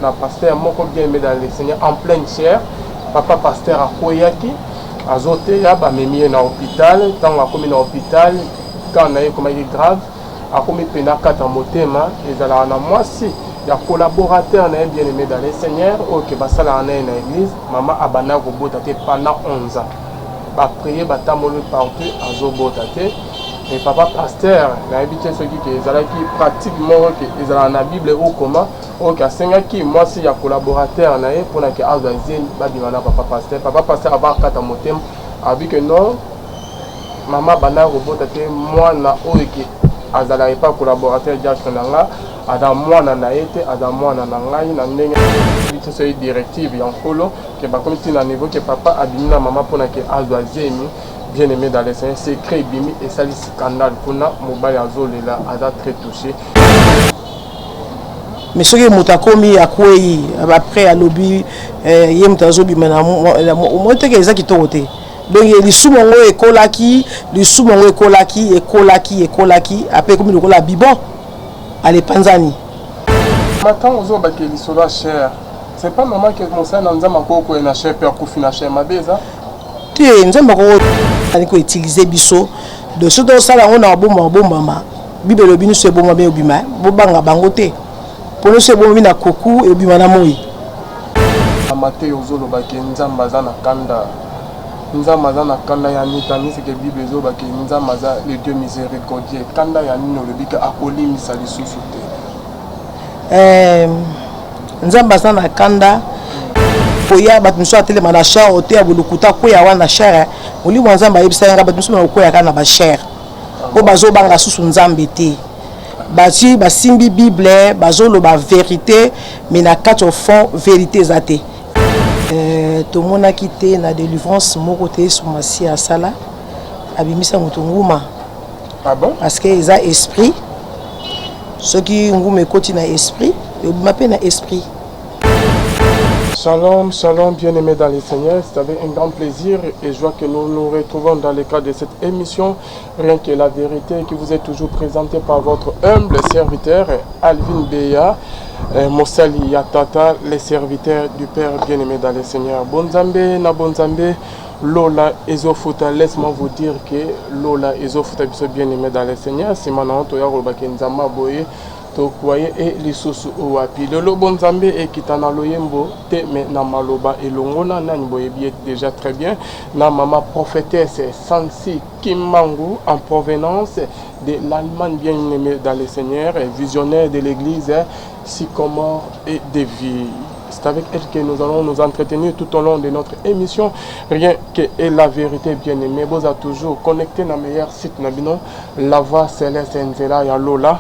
na pasteur moko bien aimé dans le Seigneur en pleine chair. Papa pasteur akweyaki azoteya, bamemi ye na hôpital. Ntango akomi na hôpital, cas na ye ekomaki grave, akomi pena kata motema. Ezalaka na mwasi ya collaborateur na ye, bien aimé dans le Seigneur, oyo ke basalaka na ye na église. Mama abandaka kobota te pendant 11 ans, baprier, batamboli partout, azobota te. Et papa pasteur, nayebi te soki ke ezalaki pratique moko ke ezalaka na Bible ou comment, oyo ke asengaki mwasi ya collaborateur na ye mpona ke azwa zemi, babima na papa pasteur. Papa pasteur ava akata motema, alobi ke non, mama abandaka kobota te, mwana oyo ke azalaka epa collaborateur diacre na nga aza mwana na ye te, aza mwana na ngai. Na ndenge biso soki directive ya Nkolo ke bakomi ntina niveau ke papa abimi na mama mpona ke azwa zemi. Bien aimé dans le Seigneur, secret ebimi, esali scandale kuna. Mobali azolela, aza très touché. Mais soki moto akomi akwei, après alobi ye moto azobima na omoi teke, eza kitoko te. Donc lisumu yango ekolaki, lisumu yango ekolaki, ekolaki, ekolaki, après ekomi lokola bibon alepanzani. Matango ozobaki lisolo ya chair, c'est pas normal ke mosali na Nzambe akokoye na chair mpe akufi na chair. Mabe eza. Te, Nzambe akoko koutiliser biso. Donc soki tosala yango na bombama bombama, Bible elobi nyonso ebombami ebima. Bobanga bango te, mpo nyonso ebombami na koku ebima na moi. Mate ozolobaki Nzambe aza na kanda, Nzambe aza na kanda ya nini? Tandis que Bible ezolobaki Nzambe aza le Dieu miséricordieux. Kanda ya nini olobi ke akolimbisa lisusu te? Nzambe aza na kanda koya bato mosusu atelema na chair ote ya bolukuta, kweya wana na chair. Molimo ya Nzambe ayebisa yanga bato mosusu na kokweyaka na bachair mpo bazobanga susu Nzambe te. Bati basimbi Bible, bazoloba vérité, mais na kati, au fond, vérité eza te. Tomonaki te na délivrance moko te Yesu Masiya asala abimisa moto nguma. Ah bon? Parce que eza esprit. Soki nguma ekoti na esprit, ebima mpe na esprit. Shalom, shalom, bien-aimés dans le Seigneur. C'est avec un grand plaisir et joie que nous nous retrouvons dans le cadre de cette émission Rien que la vérité, qui vous est toujours présentée par votre humble serviteur Alvin Beya, Mossali Yatata, les serviteurs du Père bien-aimé dans le Seigneur. Bonzambe, na Bonzambe, Lola ezofuta. Laisse-moi vous dire que Lola ezofuta biso, bien-aimé dans le Seigneur. Simana toya kolobaki Nzamba boye, tokwaye e lisusu wapi lelo? Bonzambe ekita na loyembo te, me na maloba elongo na nani boyebi ye déjà très bien, na mama prophétesse Sansi Kimbangu en provenance de l'Allemagne, bien aimé dans le Seigneur, visionnaire de l'église Sycomore et de vie. C'est avec elle que nous allons nous entretenir tout au long de notre émission Rien que la vérité, bien aimé. Vous êtes toujours connecté dans le meilleur site na bino, La Voix Céleste Nzela ya Lola.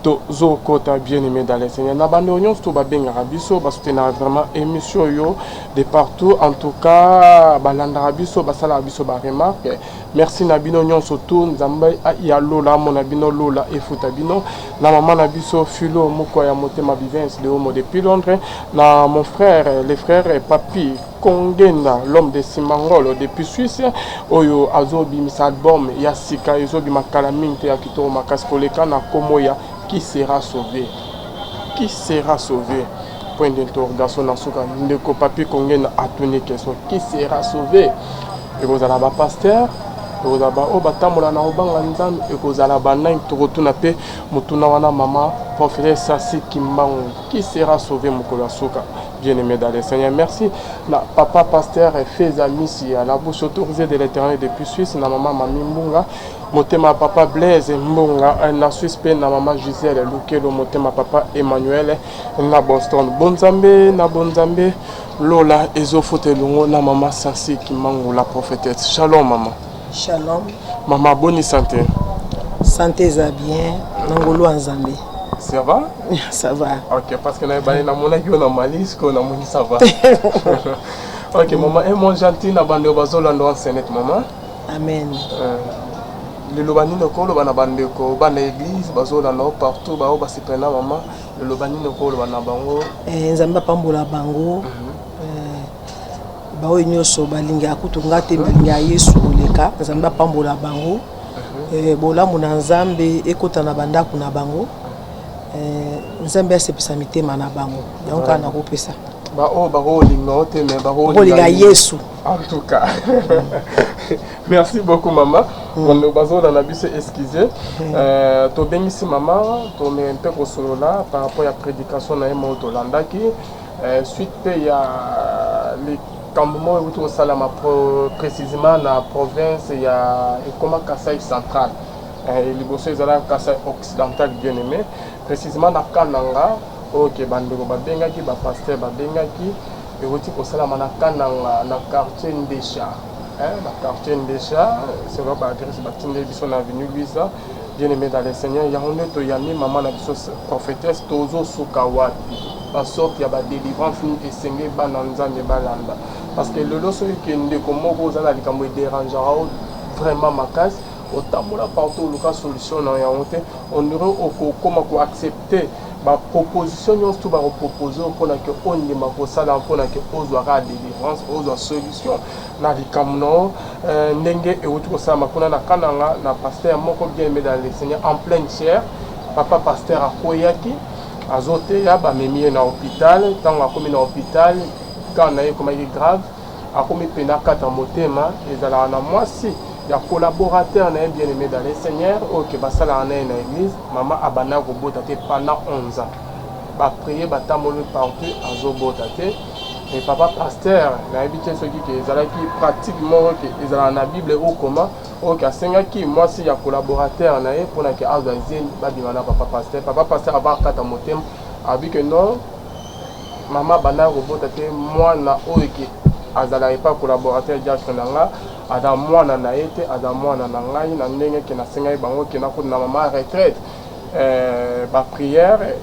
Tozokota, bien aimé dans le Seigneur, na bandeko nyonso to babengaka biso, basoutenaka vraiment émission oyo de partout. En tout cas balandaka biso, basalaka biso baremarque. Merci na bino nyonso tu. Nzambe ya lola amona bino, lola efuta bino. Na mama na biso Filo moko ya motema Bivens de Homo depuis Londres, na mon frère, le frère Papi Kongenda, l'homme de Simangolo depuis Suisse, oyo azobimisa album ya sika, ezobima kala mingi te, ya kitoko makasi koleka, na kombo ya Qui sera sauvé, qui sera sauvé, point d'interrogation. Na suka, ndeko Papi Kongenda atuni question: qui sera sauvé? Ekozala bapasteur, ekozala baoyo batambola na kobanga Nzambe, ekozala banani? Tokotuna mpe motuna wana mama prophétesse Sasi Kimbangu: qui sera sauvé mokolo ya suka? Bien-aimé dans le Seigneur, merci na papa pasteur Feza Misi, à la bouche autorisée de l'Éternel depuis Suisse, na mama Mami Mbunga, motema papa Blaise Mbunga na Suisse, mpe na mama Gisèle Lukelo, motema papa Emmanuel na Boston. Bonzambe na bonzambe, lola ezofuta elongo na mama Sansi Kimbangu, la prophétesse. Shalom mama. Shalom. Mama, boni santé? Santé eza bien, na ngolu ya Nzambe. Ça va? Ça va. Ok, parce que nayebani namonaki yo na mali, sikoyo namoni ça va. Ok mama, un mot gentil na bandeko bazolanda wa nsenet, mama. Amen. Liloba nini okoloba na bandeko bana église bazolanda o partout, bao basepela na mama? Liloba nini okoloba na bango? Nzambe apambola bango. Baoyo nyonso balingaka kutu nga te, balingaka Yesu koleka, Nzambe apambola bango. Bolamu na Nzambe ekota na bandako na bango. Nzambe asepesa mitema na bango. Yango kaka nakopesa. Baoyo bakolinga yo te, mais bakolinga Yesu. En tout cas, merci beaucoup, mama. Bazolanda biso, excuse, tobengisi mama, tomeka mpe kosolola par rapport ya prédication na ye moko tolandaki, suite mpe ya likambo moko ekuti kosalama précisément na province ya ekoma Kasai Central. Liboso ezalaka Kasai Occidental, bien aimé, précisément na Kananga, oyo ke bandeko babengaki, bapasteur babengaki. Ekuti kosalama na Kananga, na quartier Ndesha, na quartier Ndesha, selon baadresse batindeli biso na avenue Luisa. Bien aimé dans le Seigneur, yango nde toyambi mama na biso prophétesse. Tozosuka wapi? Basorte ya badélivrance nini esenge bana Nzambe balanda? Parce que lelo, soki ke ndeko moko oza na likambo edérangeaka o vraiment makasi, otambola partout, oluka solution na yango te, on dirait okokoma koaccepte baproposition nyonso to bakopropose mpona ke ondima kosala, mpona ke ozwaka délivrance, ozwa solution na likambo na yo. Ndenge euti kosalama kuna na Kananga, na pasteur moko bien aimé dans le Seigneur, en pleine chaire, papa pasteur akweyaki azoteya, bamemi ye na hôpital. Ntango akomi na hôpital, cas na ye ekomaki grave, akomi pena kata motema. Ezalaka na mwasi ya collaborateur na ye, bien aimé dans le Seigneur, oyo ke basalaka na ye na église. Mama abandaka kobota te pendant 11 ans, baprier, batamboli partout, azobota te. Et papa pasteur, nayebi te soki ke ezalaki pratique moko ke ezalaka na Bible okoma, oyo ke asengaki mwasi ya collaborateur na ye mpona ke azwa zemi, babima na papa pasteur. Papa pasteur ava akata motema, abi ke non, mama abandaka kobota te, mwana oyo ke azalaka epa collaborateur diacre na nga aza mwana na ye te, aza mwana na ngai. Na ndenge ke nasengaki bango ke nakota na mama retraite, baprière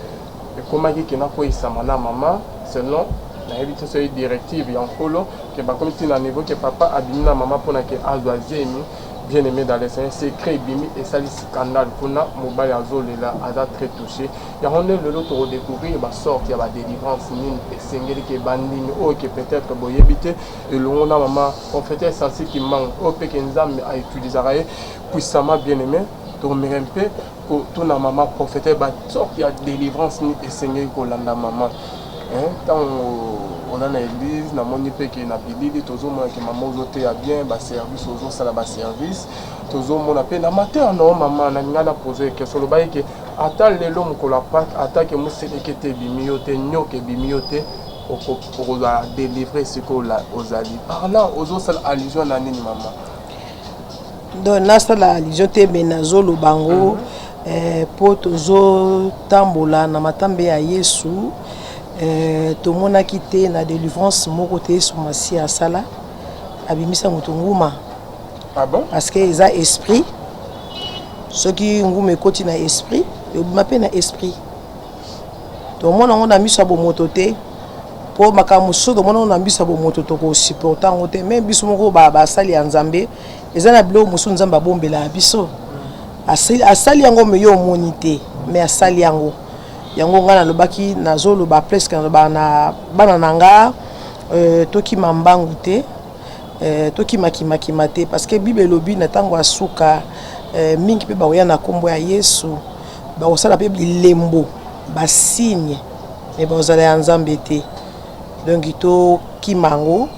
ekomaki ke nakweyisama na mama, selon nayebi te soki directive ya Nkolo, ke bakomi ntina niveau ke papa abimi na mama mpona ke azwa zemi. Bien aimé dans le Seigneur, secret ebimi, esali scandale kuna. Mobali azolela, aza très touché. Yango nde lelo tokodécouvrir basorte ya badélivrance nini esengeli ke bandimi oyo ke peut-être boyebi te, elongo na mama prophétesse Sansi Kimbangu, oyo mpe ke Nzambe autilisaka ye puissamment. Bien aimé, tokomeka mpe kotuna mama prophétesse basorte ya délivrance nini esengeli kolanda. Mama, ntango oza na église, namoni mpe ke na bilili tozomona ke mama ozoteya bien, baservice ozosala, baservice tozomona mpe na mater na yo. Mama, nalinga na pose question. Olobaki ke ata lelo mokolo ya Pâques, ata ke moseleke te ebimi yo te, nyoka ebimi yo te, okozala délivre. Sikoyo ozali par là, ozosala allusion na nini, mama? Donc nasala allusion te, me nazoloba yango mpo tozotambola na matambe ya Yesu. Tomonaki te na délivrance moko te Yesu Masiya asala, abimisa moto nguma. Ah bon? Parce que eza esprit. Soki nguma ekoti na esprit, ebima mpe na esprit. Tomona yango na miso ya bomoto te, mpo makambo mosusu tomona yango na miso ya bomoto, tokosupporte yango te. Me biso moko basali ya Nzambe, eza na biloko mosusu Nzambe abombelaka biso. Asali yango, me yo omoni te, me asali yango. Yango ngai nalobaki, nazoloba presque, nalobaka na bana na nga, tokima mbangu te, tokimakimakima te, parce que Bible elobi na ntango ya suka, mingi mpe bakoya na nkombo ya Yesu, bakosala mpe bilembo, basigne, me bakozala ya Nzambe te. Donc tokima yango,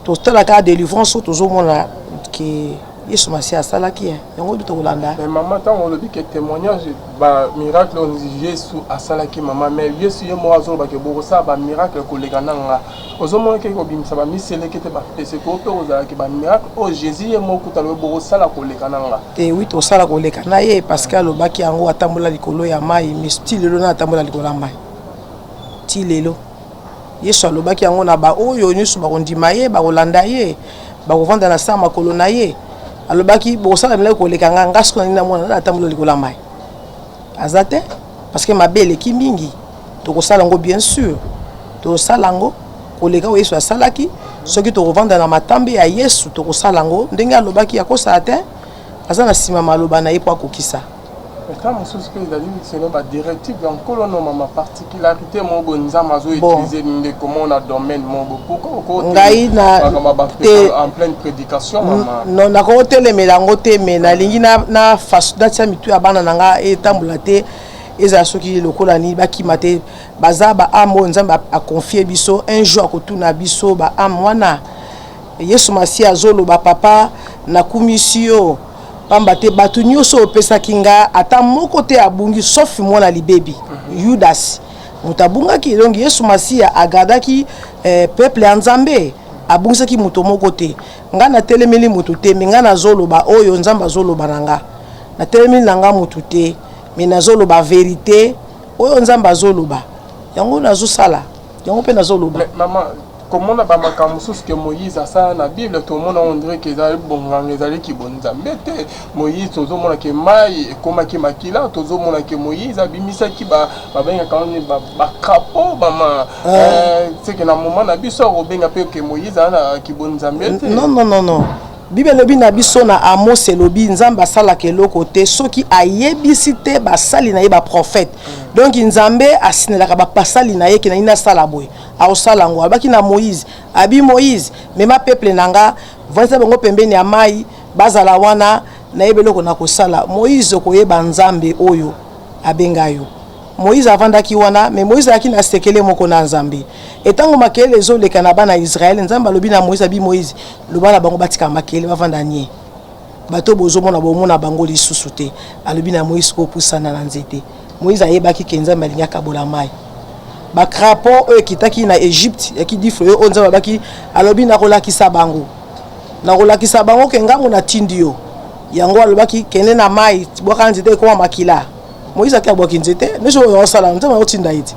totala kaka délivrance oyo tozomona ke Yesu Masiya asalaki, yango nde tokolanda. Mais mama, ntango olobi ke témoignage, bamiracle oyo Yesu asalaki, mama, mais Yesu ye moko azoloba ke bokosala bamiracle koleka na nga. Ozomona ke kobimisa bamiseleke te, bapeseko mpe kozalaki bamiracle oyo Jésus ye moko kuta alobi bokosala koleka na nga. Te, oui, tosala koleka na ye, parce que alobaki yango, atambola likolo ya mai, mais ti lelo na atambola likolo ya mai ti lelo. Yesu alobaki yango na baoyo nyonso bakondima ye, bakolanda ye, bakovanda na sa makolo na ye. Alobaki bokosala milai koleka nga. Nga soki nalingi namona na atambola likolo ya mai, aza te, parce que mabe eleki mingi. Tokosala yango, bien sûr, tokosala yango koleka oyo Yesu asalaki. Soki tokovanda na matambe ya Yesu, tokosala yango ndenge alobaki. Akosala te, aza na nsima maloba na ye mpo akokisa. Ntango mosusu mpe ezali selon badirective ya Nkolo. No mama, particularité moko boye Nzambe azoutilize ndeko moko na domaine moko, pourquoi Ngai na te en pleine prédication, mama? Non, nakotelemela yango te, mais nalingi natia mitu ya bana na nga etambola te. Ezala soki lokola nini, bakima te. Baza ba âme oyo Nzambe aconfier biso. Un jour akotuna biso ba âme wana. Yesu Masiya azoloba: "Papa, nakumisi yo, pamba te bato nyonso opesaki nga, ata moko te abungi, sauf mwana libebi Yudas, moto abungaki." Donc Yesu Masiya agardaki peuple ya Nzambe, abungisaki moto moko te. Ngai natelemeli moto te, me ngai nazoloba oyo Nzambe azoloba na nga. Natelemeli na nga moto te, me nazoloba vérité oyo Nzambe azoloba. Yango nazosala, yango mpe nazoloba. Mais mama, komona bamakambo mosusu ke Moïse asala na Bible, tomona on dirait ke ezali bonganga, ezalaki bonzambe te. Moïse, tozomona ke mai ekomaki makila, tozomona ke Moïse abimisaki, babengaka nini, bacrapauds. Mama, seke na moment na biso akobenga mpe ke Moïse aza na kibonzambe te? Non, non, non, non. Bible elobi na biso na Amos, elobi Nzambe asalaka eloko te soki ayebisi te basali na ye baprophète. Donc Nzambe asinelaka bapasali na ye ke na nini asala boye, aosala yango. Alobaki na Moïse, abi: "Moïse, mema peuple na nga, vandisa bango pembeni ya mai, bazala wana, nayebi eloko na kosala." Moïse, okoyeba Nzambe oyo abenga yo. Moïse avandaki wana, mais Moïse azalaki na sekele moko na Nzambe. Etango makelele ezoleka na bana ya Israele, Nzambe alobi na Moïse, abi: "Moïse, loba na bango batika makelele, bavanda nie. Bato bozomona, bomona bango lisusu te." Alobi na Moïse kopusana na nzete. Moïse ayebaki ke Nzambe alingi akabola mai. Bacrapauds oyo ekitaki na Egypte yaki difle oyo Nzambe alobaki, alobi: "Nakolakisa bango, nakolakisa bango ke ngango natindi yo." Yango alobaki: "Kende na mai, bwaka nzete, ekoma makila." Moïse aki abwaki nzete. Nyonso oyo aosala, Nzambe aotinda ye te,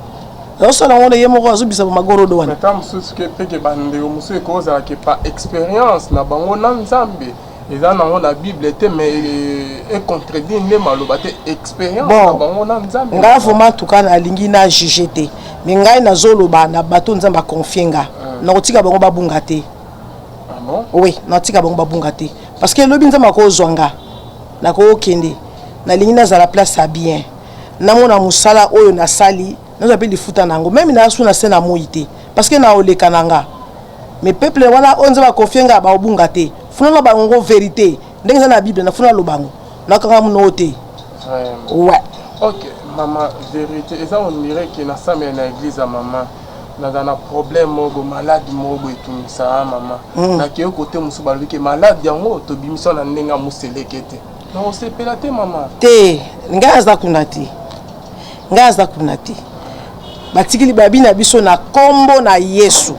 azosala yango ye moko, azobisa magorodo wana. Ata mosusu ke mpe ke bandeko mosusu ekozala ke pa expérience na bango na Nzambe, eza nango na Bible te, mais econtredire nde maloba te, expérience na bango na Nzambe. Ngai vraiment, en tout cas, nalingi na juge te, mais ngai nazoloba na bato Nzambe aconfier nga, nakotika bango babunga te. Ah bon? Oui, nakotika bango babunga te, parce que elobi Nzambe akozwa nga, nakokende, nalingi nazala place ya bien, namona mosala oyo nasali, nazwa mpe lifuta na yango. Même nasu na se na moi te, parce que naoleka na nga, mais peuple wana oyo Nzambe aconfier nga, baobunga te. Funa na bango vérité ndenge eza na Bible, nafuna loba yango, nakanga monoo te. Vraiment. Ouais. Ok, mama vérité, eza on dirait ke nasambela na église ya mama, naza na problème moko, maladi moko boye etungisaka mama. Nakei kote mosusu, balobi ke maladi yango tobimisa na ndenge ya moseleke te. Nakosepela te, mama. Te, ngai aza kuna te, ngai aza kuna te. Batikili babi na biso na nkombo na Yesu,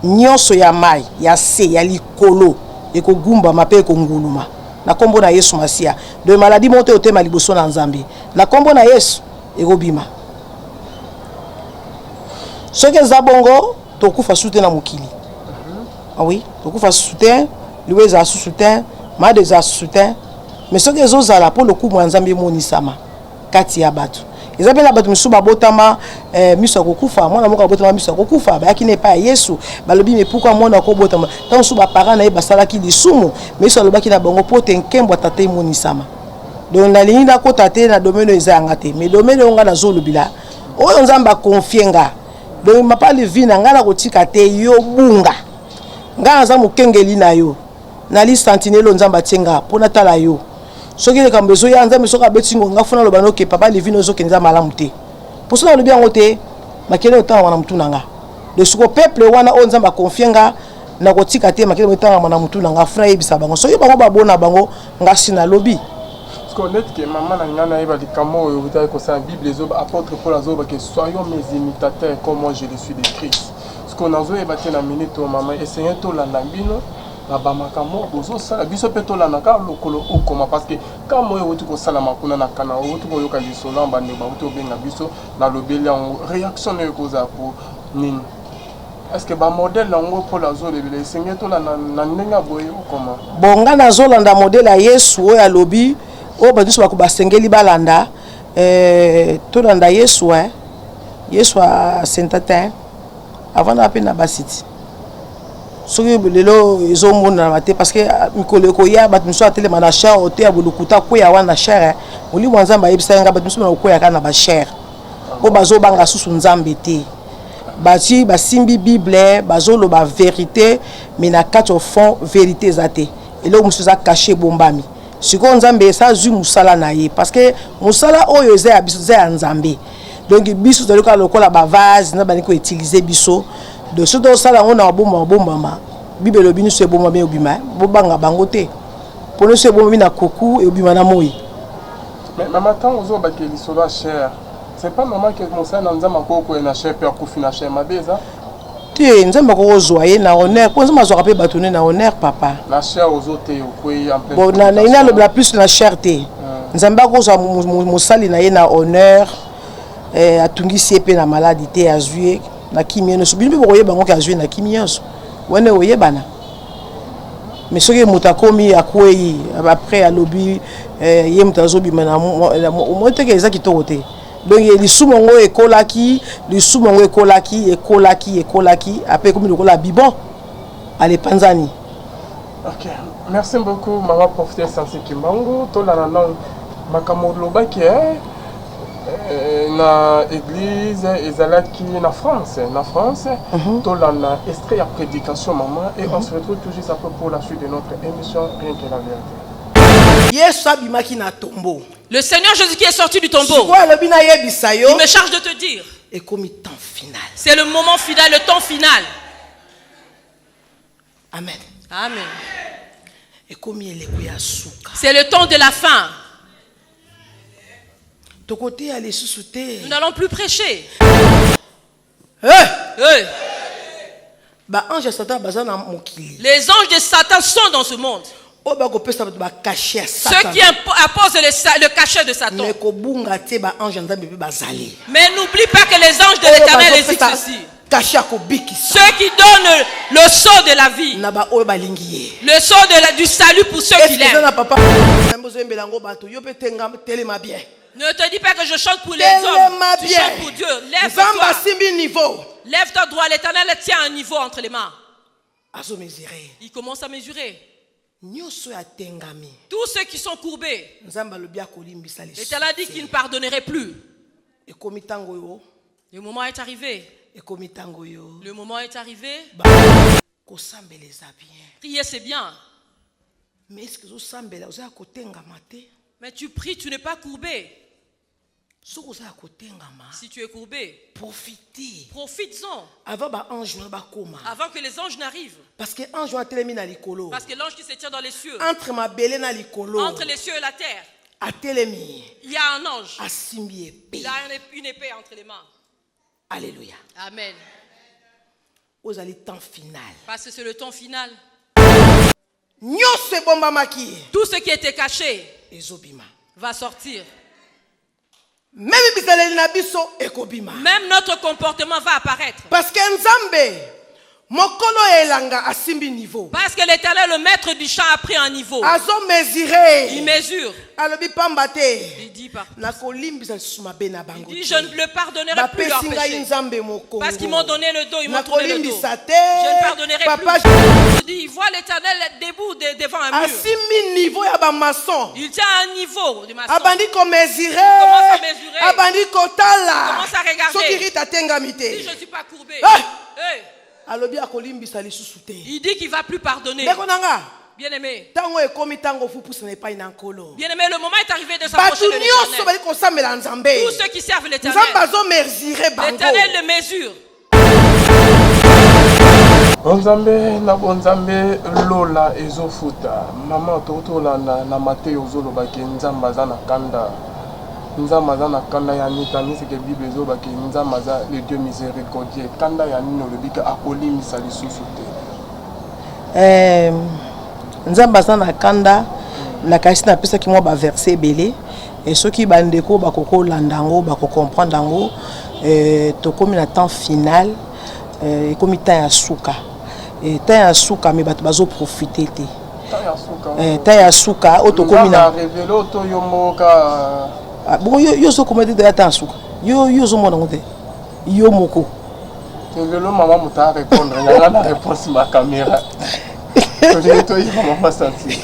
nyonso ya mai ya se ya likolo ekogumbama mpe ekonguluma na nkombo na Yesu Masiya. Donc maladi moko te otema liboso na Nzambe na nkombo na Yesu ekobima. Soki eza bongo, tokufa susu te na mokili. Ah oui, tokufa susu te, liwa ezala susu te, maladi ezala susu te. Mais soki ezozala mpo lokumu ya Nzambe emonisama kati ya bato. Eza mpe na bato mosusu babotama miso ya kokufa. Mwana moko abotama miso ya kokufa, bayaki na epai ya Yesu, balobi: "Me pourquoi mwana akobotama?" Ntango mosusu baparent na ye basalaki lisumu, me Yesu alobaki na bango mpo te nkembo ya Tata emonisama. Donc nalingi nakota te na domaine oyo eza yanga te, mais domaine oyo nga nazolobela, oyo Nzambe aconfier nga. Donc mapa Livina, ngai nakotika te yo bunga. Ngai naza mokengeli na yo, nali sentinelle oyo Nzambe atie nga mpo natala yo. Soki likambo ezoya, Nzambe soki abeti ngo, nga funa aloba noke: "Papa Livine, ozokende, eza malamu te." Mpo soki nalobi yango te, makele otangama na motu na nga. De siko peuple wana oyo Nzambe aconfier nga, nakotika te makele otangama na motu na nga. Funa yebisa bango, soki bango babona bango, nga si nalobi. Parce que neti ke mama na ngai, nayeba likambo oyo otali kosala. Bible ezoba, apôtre Paul azoba ke "Soyons mes imitateurs comme moi je le suis de Christ". Parce que nazoyeba te na minute oyo, mama, esenge tolanda bino na bamakambo bozosala, biso mpe tolanda kaka lokolo okoma, parce que kama oyo euti kosalama kuna na kana, outi koyoka lisolo ya bandeko bauti kobenga biso, nalobeli yango, réaction nayo ekozala po nini? Est ce que bamodèle yango Paul azolobela, esenge tolanda na ndenge ya boye okoma? Bon, ngai nazolanda modèle ya Yesu oyo alobi, oyo bato nyonso bako basengeli balanda. Tolanda Yesu, Yesu asenta te, avandaka mpe na basiti. Soki lelo ezomonana te, parce que mikolo ekoya, bato mosusu atelema na chaire ote ya bolukuta, akweya wana na chaire. Molimo ya Nzambe ayebisaki nga bato mosusu na kokwea kaka na bachaire mpo bazobanga susu Nzambe te. Bati basimbi Bible, bazoloba vérité, mais na kati, au fond, vérité eza te. Eloko mosusu eza caché, ebombami. Sikoyo Nzambe esi azwi mosala na ye, parce que mosala oyo eza ya biso, eza ya Nzambe. Donc biso tozali kaka lokola ba vase na bandi ko utiliser biso. Donc soki tosala yango na bombama bombama, Bible elobi nyonso ebombami ebima, bobanga bango te. Mpo nyonso ebombami na koku ebima na moi. Mais mama, ntango ozobaki lisolo ya chair, c'est pas normal que mosali na Nzambe akoki koya na chair mpe akufi na chair, mabe eza te. Nzambe akoki kozwa ye na honneur, mpo Nzambe azwaka mpe bato ne na honneur, papa. Na chair ozoteya, okwei en pleine Bon, na prédication. Nalobela plus na chair te. Nzambe akozwa mosali na ye na honneur, atungisi ye mpe na maladi te, azwi ye na kimia nyonso. Bino mpe bokoyeba yango ke azwi ye na kimia nyonso wana, oyebana. Mais soki moto akomi akwei, après alobi ye moto azobima na omoi teke, eza kitoko te. Donc lisumu yango ekolaki, lisumu yango ekolaki, ekolaki, ekolaki, après ekomi lokola bibon alepanzani. Ok, merci beaucoup, mama prophétesse Sansi Kimbangu. Tolanda nanu makambo olobaki na église ezalaki na France, na France. Tolanda extrait ya prédication, maman, et on se retrouve tout juste après pour la suite de notre émission Rien que la vérité. Yesu abimaki na tombeau. Le Seigneur Jésus qui est sorti du tombeau, Sikoyo alobi nayebisa yo, il me charge de te dire, ekomi temps final. C'est le moment final, le temps final. Amen. Amen. Ekomi eleko ya suka. C'est le temps de la fin. Tokoteya lisusu te. Nous n'allons plus prêcher. Eh! Hey, Baange ya Satan baza na mokili. Les anges de Satan sont dans ce monde. Oyo bakopesa bato bacachet ya Ceux Satan. qui apposent le cachet de Satan. Mais kobunga te, baange ya Nzambe mpe bazali. Mais n'oublie pas que les anges de Oyo l'Éternel bazopesa existent aussi. cachet ya kobikisa Ceux qui donnent le sceau de la vie, na baoyo balingi ye. Le sceau du salut pour ceux qui Est-ce eza l'aiment. na papa Nzambe ozoyembela yango bato, yo mpe tenga telema bien. Ne te dis pas que je chante pour les hommes. Telema Tu bien. chantes pour Dieu. Nzambe Lève-toi. asimbi niveau. Lève-toi droit. L'Éternel tient un niveau entre les mains. Azomesurer. Il commence à mesurer. Nyonso oyo atengami, Tous ceux qui sont courbés, Nzambe alobi akolimbisa lisusu l'Éternel a dit te. qu'il ne pardonnerait plus. Ekomi ntango oyo. Le moment est arrivé. Ekomi ntango oyo. Le moment est arrivé. Kosambela eza bien. Prier, c'est bien. Mais est-ce ozosambela oza ya kotengama te? Mais tu pries, tu n'es pas courbé. Soki oza ya kotengama, Si tu es courbé, profite profites-en avant baange wana bakoma. Avant que les anges n'arrivent. Parce que ange wana atelemi na likolo. Parce que l'ange qui se tient dans les cieux, Entre mabele na likolo, entre les cieux et la terre, atelemi, il y a un ange. Asimbi épée. Il a une épée entre les mains. Alléluia. Amen. Ozali temps final. Parce que c'est le temps final. Nyonso ebombamaki Tout ce qui était caché ezobima. Va sortir. Même bizaleli na biso ekobima. Même notre comportement va apparaître. Parce que Nzambe mokolo ya elanga asimbi niveau. Parce que l'Éternel, le maître du champ, a pris un niveau. Il Azomesurer. mesure. Alobi pamba te, Il dit par. nakolimbisa lisusu mabe na Il bango dit, te. je ne le pardonnerai plus leur Bapesi ngai péché. Nzambe mokongo. Parce qu'ils m'ont donné le dos, ils m'ont tourné le dos. Nakolimbisa te. Je ne pardonnerai Papa, plus. Il dit, il voit l'Éternel debout devant un mur. Asimbi niveau ya bamaçon. Il tient un niveau de maçon. Abandi komesurer. Commence à mesurer. Abandi kotala Commence à regarder. soki Rita atengami te. Si je ne suis pas courbé, Ah! hey, Alobi akolimbisa lisusu te. Il dit qu'il ne va plus pardonner. Ndeko na nga, Bien aimé, ntango ekomi ntango fupusana epai na Nkolo. Bien aimé, le moment est arrivé de s'approcher Bato de nyonso l'Éternel. bali kosambela Nzambe, Tous ceux qui servent l'Éternel, Nzambe azomesurer bango. l'Éternel le mesure. Bonzambe na bonzambe, lola ezofuta. Mama, totolanda na mateyo ozolobaki Nzambe aza na kanda, Nzambe aza na kanda ya nini? Tandis que Bible ezolobaki Nzambe aza le Dieu miséricordieux. Kanda ya nini olobi ke akolimbisa lisusu te? Nzambe aza na kanda, nakanisi napesaki mwa baverset ebele e soki bandeko bakoki kolanda yango, bakocomprendre yango. Tokómi na temps final, ekomi temps ya suka, temps ya suka, mais bato bazoprofite te. Temps ya suka? Temps ya suka oyo tokómi na révéler to yo moko? Ah, bongo yo ozokoma te ya temps ya suka, yo ozomona yango te yo moko? Lelo mama moto arépondre yanga na réponse ma caméra, tolingi toyeba, mama Santi.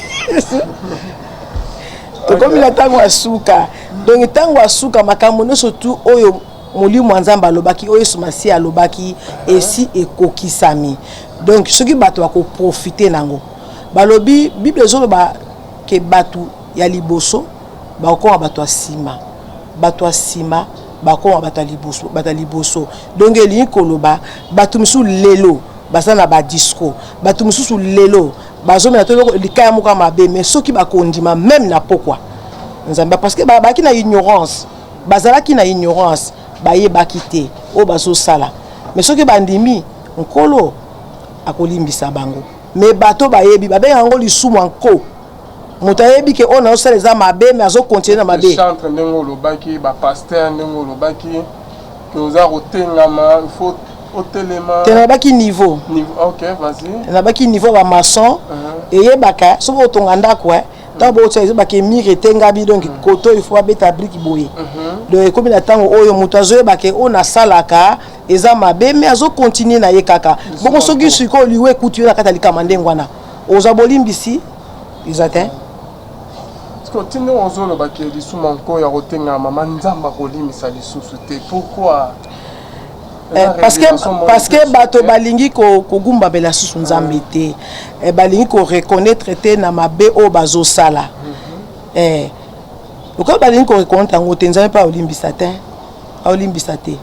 Tokomi na ntango ya suka. Donc ntango ya suka, makambo nyonso tu oyo molimo ya Nzambe alobaki, oyo Yesu Masiya alobaki, esi ekokisami. Donc soki bato bakoprofite nango, balobi Bible ezoloba ke bato ya liboso bakokoma bato ya nsima, bato ya nsima bakoma bato ya liboso, bato ya liboso. Donc elingi koloba bato mosusu lelo baza na badisco, bato mosusu lelo bazomela to eloko likaya moko ya mabe, mais soki bakondima même na pokwa Nzambe, parce que bazalaki na ignorance, bazalaki na ignorance, bayebaki te oyo bazosala. Mais soki bandimi, Nkolo akolimbisa bango. Mais bato bayebi, babenga yango lisumu ya nko. Moto ayebi ke oyo nazosala eza mabe, mais azocontinuer na mabe. Chantre ndenge olobaki, bapasteur ndenge olobaki ke oza kotengama, il faut otelema. Te, nalobaki niveau. Niveau, ok, vas-y. Nalobaki niveau ya bamaçon. Eyebaka soki otonga ndako, ntango botia, ezobaka mur etengami, donc koto il faut abeta brique boye. Donc ekomi na ntango oyo moto azoyebaka oyo nasalaka eza mabe, mais azocontinuer na ye kaka bongo. Soki sikoyo liwa ekuti yo na kati ya likama ndenge wana, ozwa bolimbisi eza te. Parce que otindi ozolobaki lisumu nko ya kotengama, mama, Nzambe akolimisa lisusu te, pourquoi? Parce que bato balingi kogumbamela susu Nzambe te, balingi koreconnaître te na mabe oyo bazosala. Lokola balingi koreconnaître yango te, Nzambe mpe aolimbisa te, aolimbisa te.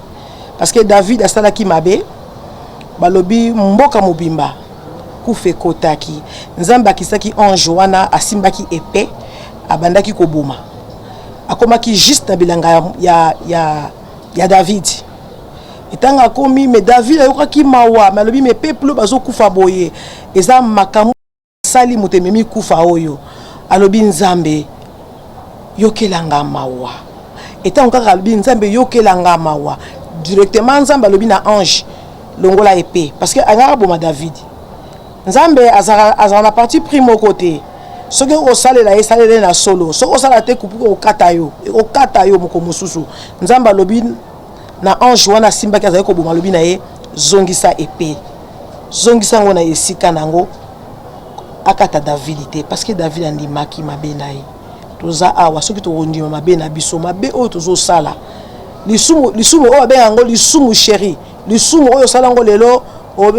Parce que David asalaki mabe, balobi mboka mobimba kufa ekotaki. Nzambe akisaki ange wana, asimbaki épée, abandaki koboma, akomaki juste na bilanga ya David. Ntango akomi, mais David ayokaki mawa, mais alobi: "Mais peuple oyo bazokufa boye, eza makambo asali moto ememi kufa oyo." Alobi: "Nzambe, yokelanga mawa." Etango kaka alobi: "Nzambe, yokelanga mawa", directement Nzambe alobi na ange: "Longola épée", parce que angaka boma David. Nzambe azala na parti pris moko te. Soki okosalela ye, esalela ye na solo. Soki osala te, kupu okokata yo, ekokata yo moko mosusu. Nzambe alobi na ange wana asimbaki, azali koboma, alobi na ye: "Zongisa épée, zongisa yango na esika na yango." Akata David te, parce que David andimaki mabe na ye. Toza awa, soki tokondima mabe na biso, mabe oyo tozosala, lisumu, lisumu oyo babenga yango lisumu chéri, lisumu oyo osala yango lelo,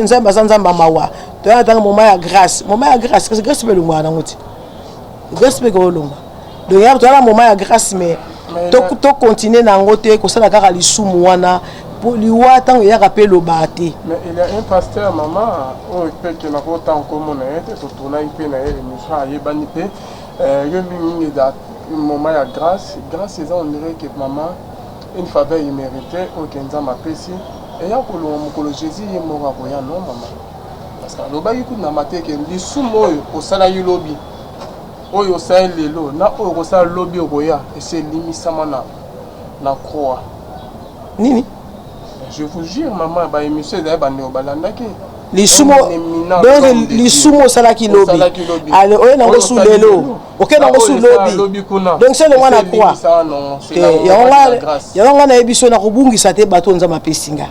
Nzambe aza Nzambe ya mawa. Toya ntango moment ya grâce, moment ya grâce, kasi grâce mpe elongwaka nango te, grâce mpe kolongwa. Donc ya toza na moment ya grâce, mais tocontinuer na yango te, kosala kaka lisumu wana, po liwa ntango eyaka mpe elobaka te. Mais il y a un pasteur, mama, oyo mpe ke nakotanga nkombo na ye te, totournaki mpe na ye émission, ayebani mpe. Yo mingimingi eza moment ya grâce. Grâce eza, on dirait que mama, une faveur imméritée oyo ke Nzambe apesi, eya kolonga mokolo Jésus ye moko akoya. Non mama, parce que alobaki kutu na mateke, lisumu oyo osalaki lobi, oyo osali lelo na oyo okosala lobi okoya, esi elimisama na croix. Nini? Je vous jure, mama, baémission ezali, bandeko balandaki. Lisumu, donc lisumu osalaki lobi, ale oye nango su lelo, oke nango su lobi, donc se longwa na croix te. Yango nga nayebi so nakobungisa te bato Nzambe apesi nga.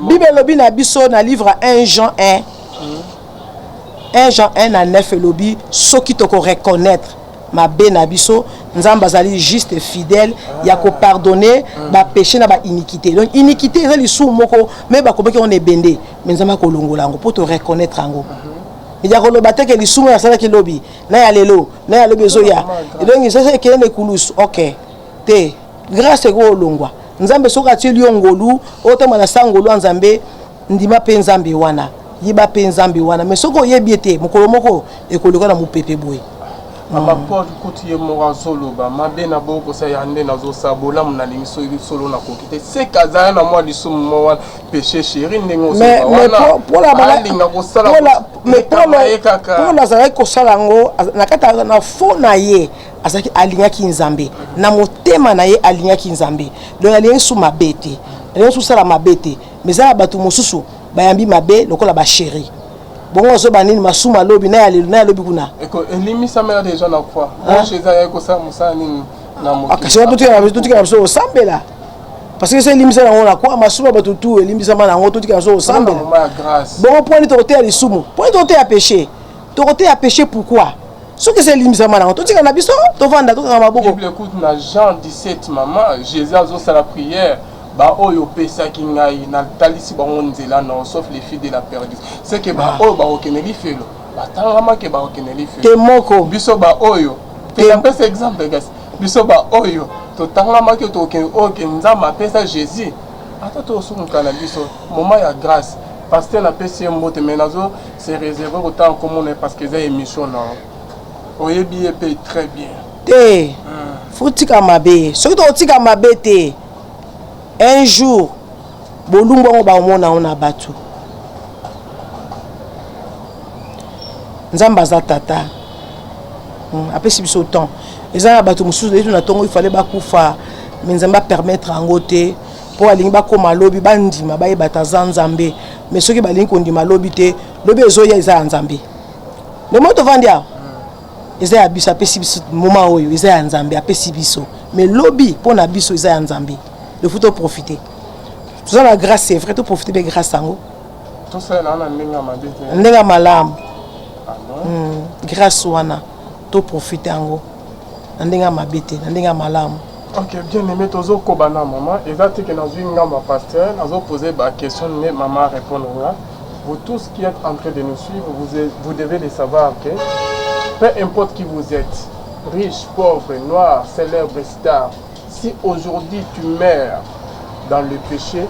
Bible elobi na biso na livre 1 Jean 1, 1 Jean 1 na 9, elobi soki tokoreconnaître mabe na biso, Nzambe azali juste, fidèle ya kopardonner bapéché na bainiquité. Donc iniquité eza lisumu moko, mais bakomaki yango na ebende, mais Nzambe akolongola yango mpo toreconnaître yango. Ya koloba te ke lisumu oyo asalaki lobi na ya lelo na ya lobi ezoya, donc eza ekende na ekulusu. Ok te, grâce ekolongwa. Nzambe soki atieli yo ngolu, otamba na sa ngolu ya Nzambe, ndima mpe Nzambe wana, yeba mpe Nzambe wana. Mais soki oyebi ye te, mokolo moko ekoluka na mopepe boye. Mama, Paul kutu ye moko azoloba: "Mabe na bokosala ya nde nazosala, bolamu nalingi soki solo nakoki te." Seke azala na mwa lisumu mo wana, péché chéri, ndenge alinga kosala. Mais Paul azalaki kosala yango na kati na fo na ye, azalaki alingaki Nzambe na motema na ye, alingaki Nzambe, donc alingi su mabe te, alingi su sala mabe te. Mais eza na bato mosusu bayambi mabe lokola bachéri bongo, azoba nini? Masumu alobi na ya lelo na ya lobi kuna. Elimisamela déjà na croix. Bon, eza yaki kosala mosala nini na Kasi totikala biso kosambela, parce que so elimbisa yango na croix, masumu ya bato tu elimbisama na yango, totikala biso kosambela bongo. Mponi tokoteya lisumu? Mponi tokoteya péché? Tokoteya péché pourquoi, soki eza elimbisama nango? Totikala na biso, tovanda, tokanga maboko. Bible écoute na Jean 17, mama, Jésus azosala prière: "Baoyo opesaki ngai, natalisi bango nzela na, sauf les filles de la perdition." C'est que baoyo bakokende lifelo. Batangamaki bakokende lifelo. Te moko. Biso ba oyo te napesa exemple kasi biso ba oyo totangamaki tokokende oyo ke Nzambe apesa Jesus ata tosumuka na biso moment ya grâce. Pasteur napesi ye mbote mais nazo se réserver kotanga nkombo na ye parce que eza émission na yo, oyebi ye mpe très bien. Te, faut tika mabe. Soki tokotika mabe te, un jour bolumbu yango baomona yango na bato. Nzambe aza tata, apesi biso temps. Eza na bato mosusu letu na ntongo ifale bakufa, mais Nzambe apermettre yango te mpo alingi bakóma lobi, bandima, bayeba ta aza Nzambe. Mais soki balingi kondima lobi te, lobi ezoya eza ya Nzambe. Ndemo tovandi awa eza ya biso, apesi biso moment oyo, eza ya Nzambe apesi biso. Mais lobi mpo na biso eza ya Nzambe. Il faut toprofite, toza na grâce, c'est vrai, toprofite mpe grâce yango. Tosalela na ndenge ya mabe te. Ndenge ya malamu. Ah bon? Grâce wana toprofite yango na ndenge ya mabe te, na ndenge ya malamu. Ok, bien aimé, tozokoba na mama. Eza te ke nazwi ngambo ya pasteur, nazopose baquestion nde mama répondre nga. Vous tous qui êtes en train de nous suivre, vous devez le savoir que peu importe qui vous êtes, riche, pauvre, noir, célèbre, star, si aujourd'hui tu meurs dans le péché,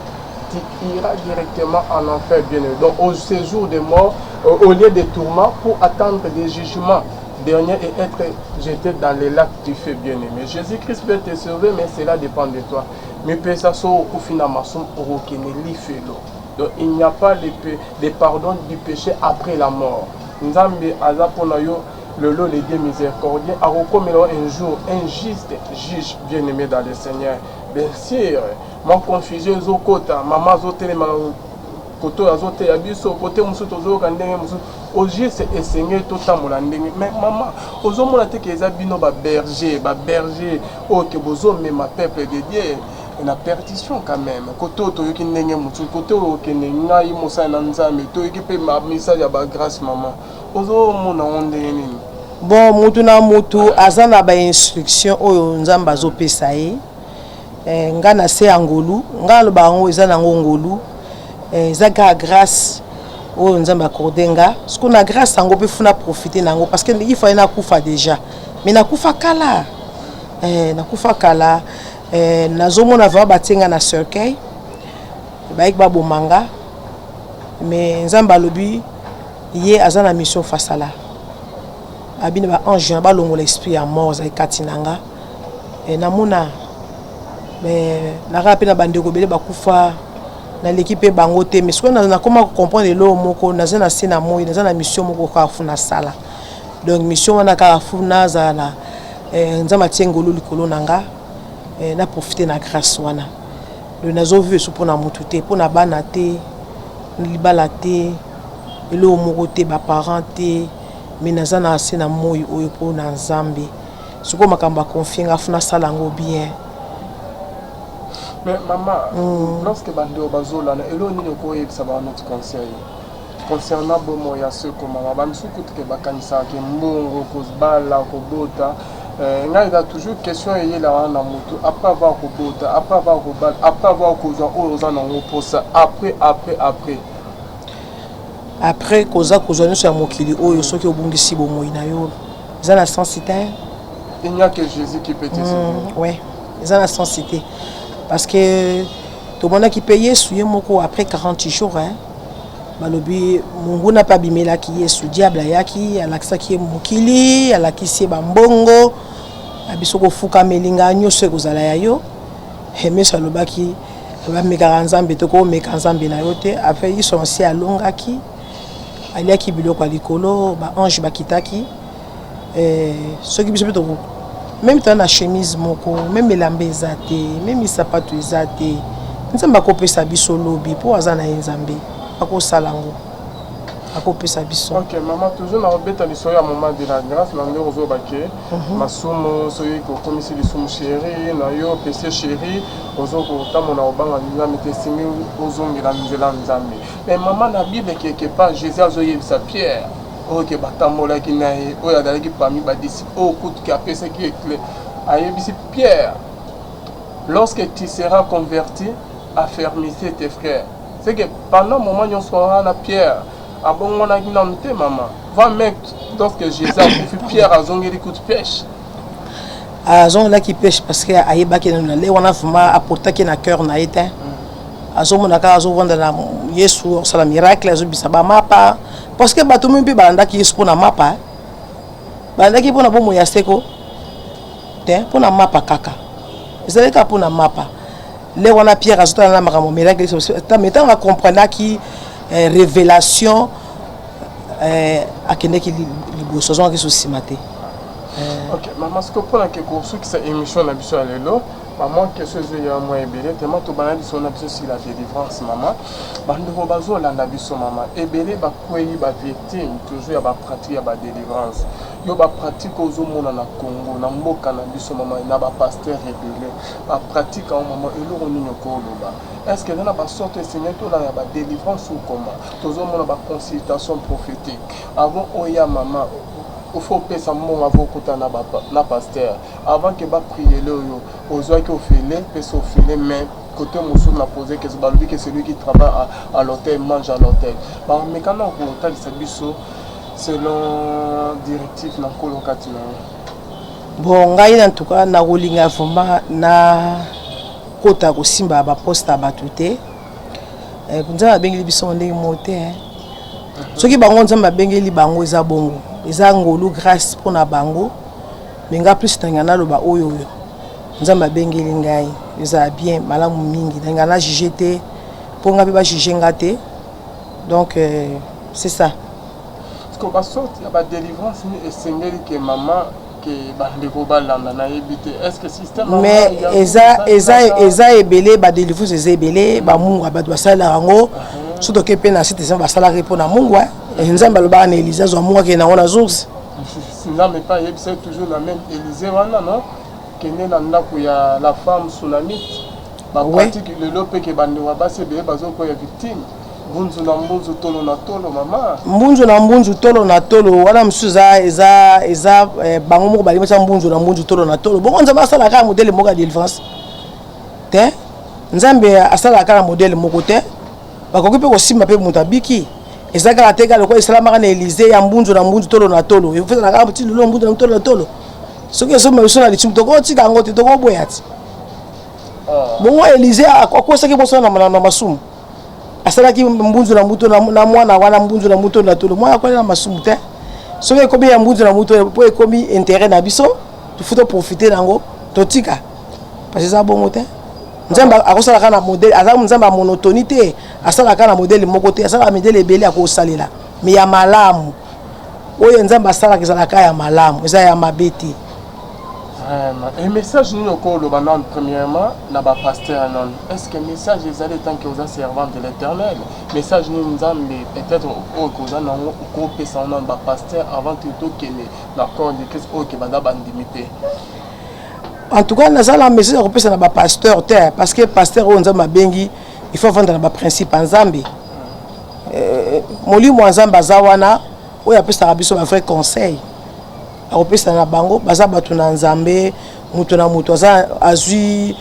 tu iras directement en enfer, bien aimé. Donc au séjour de mort, au lieu de tourment, pour attendre des jugements derniers et être jeté dans les lacs du feu, bien-aimé. Jésus-Christ peut te sauver, mais cela dépend de toi. Mais pesa so okufi na masumu, okokende lifelo. Donc il n'y a pas de pardon du péché après la mort. Nzambe aza mpona yo lelo, le Dieu miséricordieux akokomela un jour un juste juge, bien-aimé dans le Seigneur. Bien sûr, mwa confusion ezokota. Mama azotelema kote oyo, azoteya biso kote mosusu, tozoyoka ndenge mosusu. Au juste esengeli totambola ndenge. Mais mama, ozomona te ke eza bino baberger, baberger oyo ke bozomema peuple de Dieu na perdition quand même? Kote oyo toyoki ndenge mosusu, kote oyo okende ngai mosali na Nzambe, toyoki mpe message ya bagrâce. Mama, ozomona ngo ndenge nini? Bon, mutu na mutu aza na bainstruction oyo Nzambe azopesa ye. Nga na se ya ngolu, nga aloba yango eza nango ngolu, eza kaka grâce oyo Nzambe accorde nga. Siko na grâce yango mpe faut na profite na yango, parce que il fallait nakufa déjà, mais nakufa kala, nakufa kala. Nazomona vraiment batie nga na cercueil, bayeki baboma nga, mais Nzambe alobi ye aza na mission fasala abi na baange na balongola esprit ya mort ezali kati na nga. Namona mais nakaka mpe na bandeko ebele bakufa, naleki mpe bango te. Mais soki nakoma kocomprendre eloko moko, naza na se na moi, naza na mission moko kaka faut nasala. Donc mission wana kaka faut nazala na Nzambe atie ngolu likolo na nga, na profite na grâce wana. Donc nazovivre so mpona motu te, mpona bana te, libala te, eloko moko te, baparent te, mais naza na se na moi oyo mpona Nzambe. Sikoyo makambo aconfie nga, faut nasala yango bien. Mais mama, lorsque bandeko bazolanda, eloko nini okoyebisa bango neti conseil concernant bomoi ya seko? Mama, bamisusu kutu ke bakanisaka ke mbongo, kobala, kobota. Ngai eza toujours question eyelaka na motu: après avoir kobota, après avoir kobala, après avoir kozwa oyo oza nango mposa, après, après, après? Après koza kozwa nyonso ya mokili oyo, soki obungisi bomoi na yo, eza na sens te. Il n'y a que Jésus qui peut te sauver. Ouais, eza na sens te, parce que tomonaki mpe Yesu ye moko après 40 jours, hein, balobi monguna mpe abimelaki Yesu, diable ayaki, alakisaki ye mokili, alakisi ye bambongo, abiso kofukameli ngai, nyonso ekozala ya yo. Yesu alobaki bamekaka Nzambe te, komeka Nzambe na yo te. Après Yesu ansi alongaki, aliaki biloko ya likolo, baange bakitaki. Soki biso mpe toko même toza na chemise moko, même elamba eza te, même sapato eza te, Nzambe akopesa biso lobi, mpo aza na ye Nzambe, akosala yango, akopesa biso. Ok mama, toujours na kobeta lisolo ya moment de la grâce na ndenge ozoba ke masumu, soki kokomisi lisumu chéri na yo, pese chéri, ozo kotambola kobanga Nzambe te, esengi ozongela nzela Nzambe. Mais mama, na Bible quelque part Jésus azoyebisa Pierre oyo ke batambolaki na ye, oyo azalaki parmi badisciple, oyo kutu ke apesaki ye clé, ayebisi Pierre: "Lorsque tu seras converti, affermissez tes frères." C'est que pendant moment nyonso wana Pierre Abongonaki nanu te mama. Va mec, lorsque Jésus akufi, Pierre azongeli coup de pêche. Azongelaki pêche parce que ayebaki nanu na le wana vraiment aportaki na cœur na ye te. Azomona kaka azovanda na Yesu, akosala miracle, azobisa bamapa, parce que bato mingi mpe balandaki Yesu mpona mapa, balandaki mpona bomoi ya seko te, mpona mapa kaka, ezalaki kaka mpona mapa. Le wana Pierre azotala na makambo miracle, mais ntango acomprenaki révélation, akendaki liboso, azongaki so nsima te. Ok mama, siko mpona ke kosukisa émission na biso ya lelo, mama, question ezoya mwa ebele tema. Tobanda biso na biso sur la délivrance. Mama, bandeko bazolanda biso, mama, ebele bakwei bavictime toujours ya bapratique ya badélivrance. Yo, bapratique ozomona na Congo, na mboka na biso, mama, na bapasteur ebele, bapratique yango, mama, eloko nini okoloba? Est ce que eza na basorte esengeli tolanda ya badélivrance ou comment? Tozomona baconsultation prophétique avant oya, mama, ofo opesa mbongo avant okutana na pasteur, avant ke bapriele oyo ozwaki ofele, pesa ofele. Mais côté mosusu na pose question, balobi ke celui qui travaille à l'hôtel mange à l'hôtel. Bamekana kotalisa biso selon directive na Nkolo kati na yo. Bon, ngai en tout cas nakolinga vraiment na kota kosimba baposte ya bato te. Nzambe abengeli biso ndenge moko te. Soki bango Nzambe abengeli bango, eza bongo, eza ngolu, grâce mpona bango. Me nga plus nanga naloba oyo oyo Nzambe abengeli ngai ezala bien, malamu mingi. Nanga na juge te, mpo nga mpe bajuge nga te. Donc c'est ça. Parce que basorte ya badélivrance ni esengeli ke mama, ke bandeko balanda, nayebi te, est ce que système Mais eza ebele, badélivrance eza ebele. Bamungu bato basalelaka yango. So toke mpe na site, eza basalaka mpona mungu. Nzambe alobaka na Élisée azwa mungu, akende nango na source. Nzambe mpe ayebisa toujours na même Élisée wana, non, kende na ndako ya la femme sunamite. Bapratique lelo mpe ke bandeko ya basi ebele bazokoya victime, mbunzu na mbunzu, tolo na tolo, mama. Mbunzu na mbunzu, tolo na tolo wana mosusu eza bango moko balimisa mbunzu na mbunzu, tolo na tolo. Bongo Nzambe asalaka kaka modèle moko ya délivrance te. Nzambe asalaka kaka modèle moko te. Bakoki mpe kosimba mpe moto abiki. Eza kaka te kaka lokola esalamaka na Élisée ya mbunzu na mbunzu, tolo na tolo. Efesalaka kaka ti lelo, mbunzu na tolo na tolo. Soki ezomema biso na lisumu, tokotika yango te, tokoboya ti. Bongo Élisée akosaki bosana na masumu, asalaki mbunzu na mbutu na mwana wana, mbunzu na mbutu na tolo, mwana akweli na masumu te. Soki ekomi ya mbunzu na mbutu mpo ekomi intérêt na biso, tofu toprofite nango, totika, parce eza bongo te. Nzambe akosalaka na modèle, aza Nzambe ya monotonie te. Asalaka na modèle moko te, asalaka modèle ebele akosalela, mais ya malamu. Oyo Nzambe asalaka ezalaka ya malamu, eza ya mabe te. Vraiment. Et message nini okoloba nano premièrement na bapasteur nano? Est ce que message ezali, tant que oza servante de l'Éternel, message nini Nzambe peut-être oyo koza nango okopesa ngo nano bapasteur avant te tokende na corps de Christ oyo ke baza bandimi te? En tout cas, naza na message ya kopesa na bapasteur te, parce que pasteur oyo Nzambe abengi, il faut avanda na baprincipe ya Nzambe. Molimo ya Nzambe aza wana oyo apesaka biso bavrai conseil, akopesa na bango. Baza bato na Nzambe, moto na moto aza azwi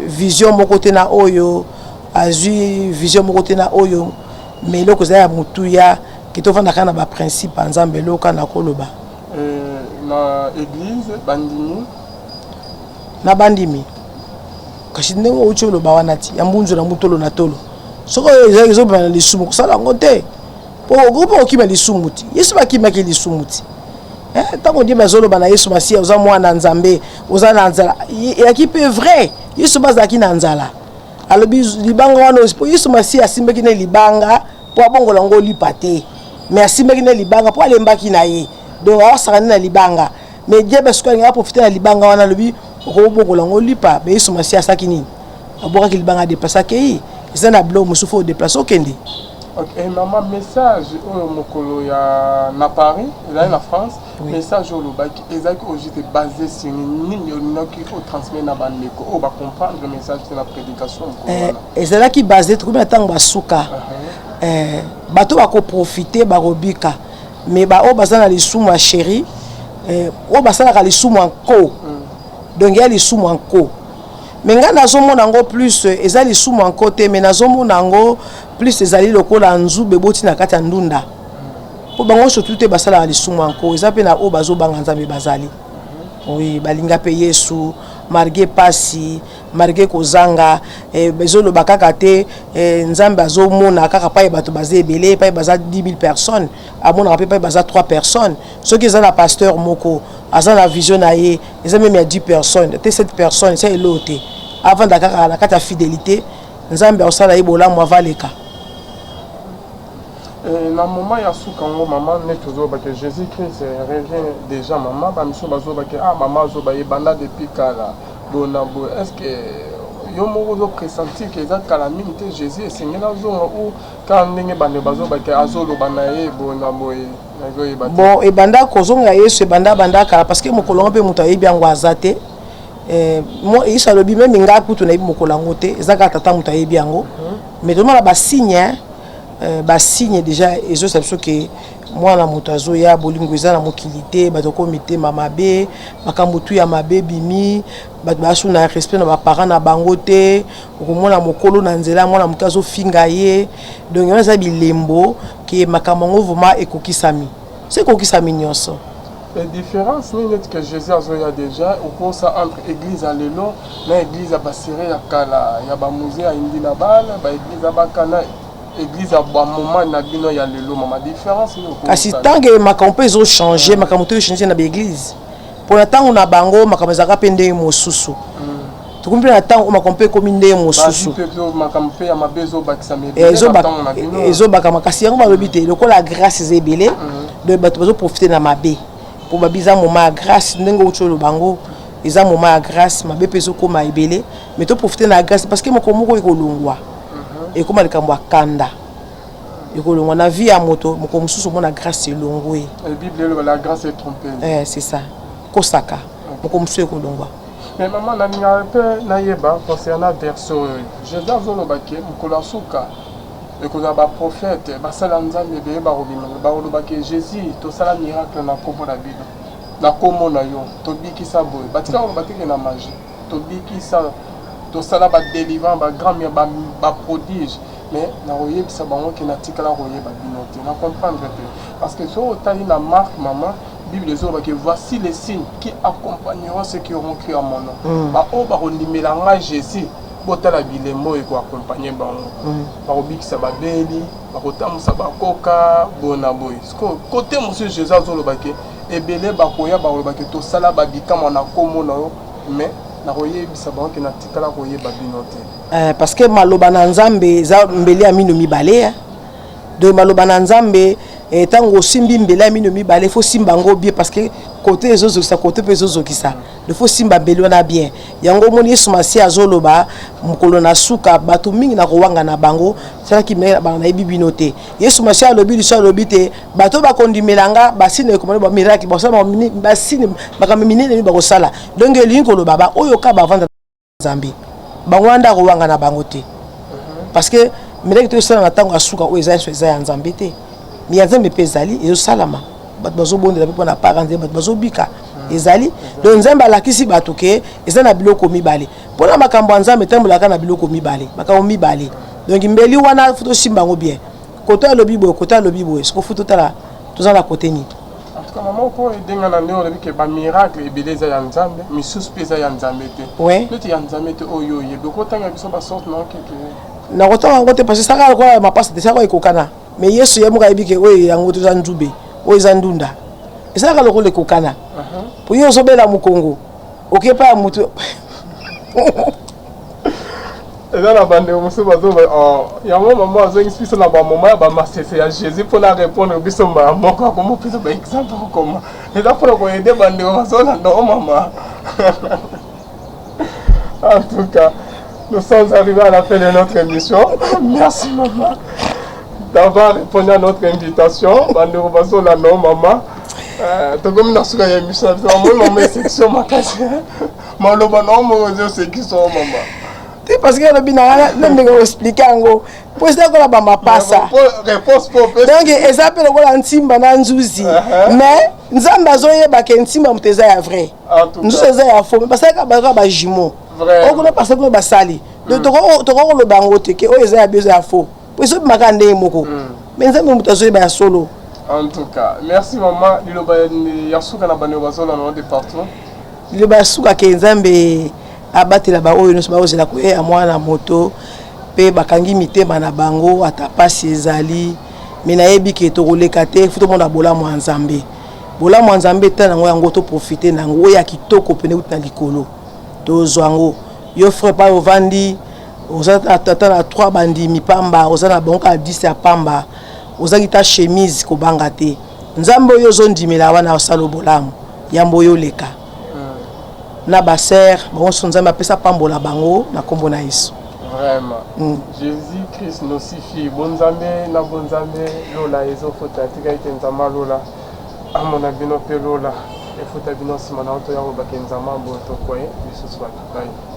vision moko te na oyo azwi vision moko te na oyo. Mais eloko eza ya motuya ke tovanda kaka na baprincipe ya Nzambe. Eloko na koloba. Na église bandimi? Na bandimi, kasi ndenge outi oloba wana ti ya mbunzu na mutolo na tolo, soki oyo ezobima na lisumu, kosala yango te, po okoki mpe kokima lisumu ti Yesu bakimaki lisumu ti. Ntango ndimi azoloba na Yesu Masiya: "Oza mwana Nzambe, oza na nzala." Eyaki mpe vrai, Yesu bazalaki na nzala. Alobi libanga wana, mpo Yesu Masiya asimbaki na libanga mpo abongola yango olipa te, mais asimbaki na libanga mpo alembaki na ye, donc awasaka nde na libanga. Mais diable sikoyo alingaka profite na libanga wana, alobi: "Okobongola yango lipa." Mais Yesu Masiya asalaki nini? Abwakaki libanga, adeplace, akei. Eza na biloko mosusu fo odeplace, okende. Ok, et mama, message oyo mokolo ya na Paris, ezali na France. Oui. Message oyo olobaki ezalaki au juste basé sur nini? Olingaki otransmettre na bandeko oyo bacomprendre message te na prédication mokolo wana? Ezalaki basé, tokomi na ntango basuka. Bato bakoprofite, bakobika, mais baoyo baza na lisumu ya chéri, oyo basalaka lisumu ya nko, donc ya lisumu ya nko. Mais ngai nazomona yango plus eza lisumu ya nko te, mais nazomona yango Plus ezali lokola nzube eboti na kati ya ndunda. Po bango surtout te basalaka lisumu yanko, eza pe na oyo bazobanga Nzambe bazali. Oui, balinga pe Yesu malgre pasi, malgre kozanga, eh, ezoloba kaka te eh, Nzambe azomona kaka pai bato baza ebele, pai baza 10 000 personnes, amonaka pe pai baza 3 personnes. Soki eza na pasteur moko aza na vision na ye, eza meme ya 10 personnes te, 7 personnes, eza eloko te. Avanda kaka na kati ya fidelite, Nzambe akosala ye bolamu avaleka. Eh, na moment ya suka yango mama neti ozoloba ke Jésus Christ revient déjà, mama bamisu bazoloba ke ah mama azoba ebanda depuis kala boye na boye. Est ce que yo moko ozopressentir ke eza kala mingi te Jésus esengeli azonga, ou kaka ndenge bandeko bazoloba ke azoloba na ye boye na boye, nazoyeba te? Bon, ebanda kozonga Yesu ebanda banda kala, parce que mokolo yango mpe moto ayebi yango aza te. Eh, Yesu alobi meme nga kutu nayebi mokolo yango te, eza kaka tata moto ayebi yango. Mais tomona basigne, basigne déjà ezosala biso ke mwana moto azoya. Bolingo eza na mokili te, bato ko mitema mabe, makambo tu ya mabe bimi, bato basu na respect na baparent na bango te. Okomona mokolo na nzela, mwana moke azofinga ye. Donc wana eza bilembo ke makambo yango vraiment ekokisami, so ekokisami nyonso. Différence nini neti ke Jésus azoya déjà okosa entre église ya lelo na église ya basire ya kala, ya bamusée ya indi na bana baéglise ya bakana, église ya bamoment na bino ya lelo, mama, différence nini? Kasi tant que makambo mpe ezochange, makambo to echange na baéglise, mpona ntango na bango makambo ezalaka mpe ndenge mosusu, tokomi mpe na ntango oyo makambo mpe ekomi ndenge mosusu. Makambo mpe ya mabe ezobakisama. Ezobakama, kasi yango balobi te lokola grâce eza ebele, donc bato bazoprofite na mabe, mpo babi eza moment ya grâce. Ndenge outi oloba yango, eza moment ya grâce, mabe mpe ezokóma ebele, mais toprofite na grâce, parce que mokolo moko ekolongwa, ekóma likambo ya kanda, ekolongwa na vie ya moto. Mokolo mosusu omona grâce elongwe. Bible eloba la grâce est trompeuse. Eh, c'est ça, kosaka mokolo mosusu ekolongwa. Mais mama, nalingaka mpe nayeba concernant verset oyo Jésus azoloba ke mokolo ya suka ekozala baprophète, basala Nzambe ebele bakobima, bakoloba ke Jésus, tosala miracle na nkombo na bino, na nkombo na yo tobikisa boye. Batika koloba teke na magie tobikisa, tosala badélivrance, bagrand baprodige, mais nakoyebisa bango ke natikala koyeba bino te. Na comprendre te, parce que soki otali na Marc, mama, Bible ezoloba ke voici les signes qui accompagneront ceux qui auront cru à mon nom. Baoyo bakondimela ngai Jésus, botala bilembo oyo ekoaccompagne bango: bakobikisa babeli, bakotambusa bakoka, boye na boye. Kote mosusu Jésus azoloba ke ebele bakoya, bakoloba ke tosala babikamwa na nkombo na yo, mais nakoyebisa bango ke natikala koyeba bino te. Parce que maloba na Nzambe eza mbeli ya mino mibale. Donc maloba na Nzambe, ntango osimbi mbeli ya mino mibale, faut simba yango bien, parce que kote ezozokisa, kote mpe ezozokisa. Il faut simba mbeli wana bien. Yango omoni Yesu Masiya azoloba mokolo na suka, bato mingi na kowanga na bango salaki nayebi bino te. Yesu Masiya alobi liso, alobi te bato bakondimela nga, basigne ekomani, bamiracle bakosala, basigne, makambo minene mi bakosala. Donc elingi koloba baoyo ka bavanda Nzambe, bango wana nde akowanga na bango te, parce que miracle tosala na ntango ya suka oyo eza nyonso eza ya Nzambe te. Mais ya Nzambe mpe ezali, ezosalama, bato bazobondela mpe mpona part Nzambe, bato bazobika, ezali. Donc Nzambe alakisi bato ke eza na biloko mibale. Mpona makambo ya Nzambe etambolaka na biloko mibale, makambo mibale. Donc mbeli wana faut tosimba yango bien. Koto alobi boye, koto alobi boye, siko faut totala toza na kote nini. En tout cas, mama, oko edenga na ndenge olobi ke bamiracle ebele eza ya Nzambe, misusu mpe eza ya Nzambe te. Neti ya Nzambe te oyo oyebi, okotanga biso basorte na okeke? Nakotanga yango te, parce que saka lokola mapasa te, saka ekokana. Mais Yesu ye moko ayebi ke oyo yango toza nzube, oyo eza ndunda, esalaka lokola ekokana. Po ye ozobela mokongo, oke pa ya motu. Eza na bandeko mosusu bazoba yango. Mama azongisi biso na bamoma ya bamasese ya Jésus mpona répondre biso mbala moko, akomopesa baexemple kokoma, eza mpona koaider bandeko bazolanda o mama. En tout cas, nous sommes arrivés à la fin de notre émission. Merci maman d'avoir répondu à notre invitation. Bandeko bazolanda o mama, tokomi na suka ya émission na biso. Amoi mama esection makasi, maloba na moko ezosekisa o mama. Te, parce que alobi na ndenge oexplike yango, mpo eza lokola bamapasa. Réponse po. Donc eza mpe lokola ntimba na nzuzi, mais Nzambe azoyeba ke ntimba moto eza ya vrai, nzuzi eza ya faux, mais basalaka baza bajumeau. Okuna parce kuna basali, donc tokoki koloba yango te ke oyo eza ya bio, eza ya faux. Po ezobima kaka ndenge moko. Mais Nzambe moto azoyeba ya solo. En tout cas, merci maman. Liloba ya suka na bandeko bazolanda de partout. Liloba ya suka ke Nzambe abatela baoyo nyonso baozela koya ya mwana moto mpe bakangi mitema na bango, ata pasi ezali, me nayebi ke tokoleka te. Faut tomona bolamu ya Nzambe, bolamu ya Nzambe eta nango yango, toprofite na yango. Oyo ya kitoko pene euti na likolo, tozwa yango. Yo frère pa ovandi, oza ata na 3 bandimi pamba, oza na bango kaka 10 ya pamba, ozangi ta chemise, kobanga te. Nzambe oyo ozondimela wana osala bolamu yambo oyo oleka na basere bango so. Nzambe apesa pambola bango na nkombo na Yesu. Vraiment. Jésus Christ nous suffit. Bonzambe na bonzambe, lola ezofuta. Tika ete Nzambe alola amona bino mpe lola efuta bino. Nsima na otoya kobake Nzambe boye tokoye lisusu bato. Bye.